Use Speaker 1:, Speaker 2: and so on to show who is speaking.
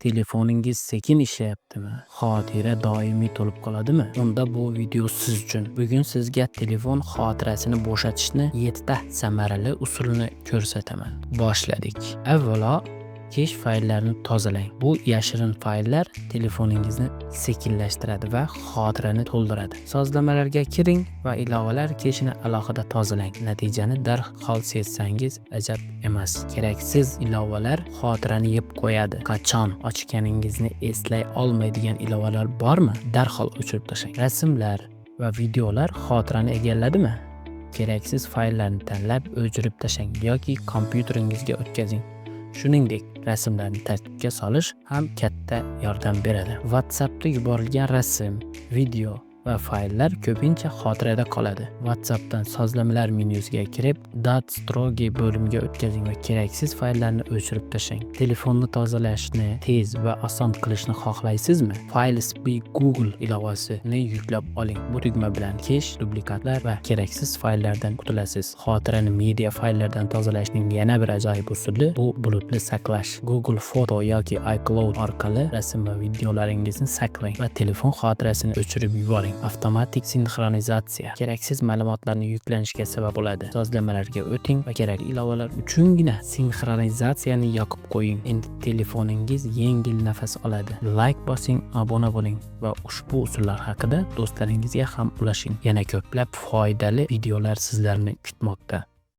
Speaker 1: Telefoningiz sekin ishlayaptimi? Xotira doimiy to'lib qoladimi? Unda bu video siz uchun. Bugun sizga telefon xotirasini bo'shatishni 7 ta samarali usulini ko'rsataman. Boshladik. Avvalo kesh fayllarini tozalang. Bu yashirin fayllar telefoningizni sekinlashtiradi va xotirani to'ldiradi. Sozlamalarga kiring va ilovalar keshini alohida tozalang. Natijani darhol sezsangiz ajab emas. Keraksiz ilovalar xotirani yeb qo'yadi. Qachon ochganingizni eslay olmaydigan ilovalar bormi? Darhol o'chirib tashlang. Rasmlar va videolar xotirani egalladimi? Keraksiz fayllarni tanlab o'chirib tashlang yoki kompyuteringizga o'tkazing. Shuningdek, rasmlarni tartibga solish ham katta yordam beradi. WhatsAppda yuborilgan rasm, video va fayllar ko'pincha xotirada qoladi. WhatsAppdan sozlamalar menyusiga kirib, Data Storage bo'limiga o'tkazing va keraksiz fayllarni o'chirib tashlang. Telefonni tozalashni tez va oson qilishni xohlaysizmi? Files by Google ilovasini yuklab oling. Bu tugma bilan kesh, dublikatlar va keraksiz fayllardan qutulasiz. Xotirani media fayllardan tozalashning yana bir ajoyib usuli bu bulutli saqlash. Google Photo yoki iCloud orqali rasm va videolaringizni saqlang va telefon xotirasini o'chirib yuboring. Avtomatik sinxronizatsiya keraksiz ma'lumotlarni yuklanishga sabab bo'ladi. Sozlamalarga o'ting va kerakli ilovalar uchungina sinxronizatsiyani yoqib qo'ying. Endi telefoningiz yengil nafas oladi. Like bosing, obuna bo'ling va ushbu usullar haqida do'stlaringizga ham ulashing. Yana ko'plab foydali videolar sizlarni kutmoqda.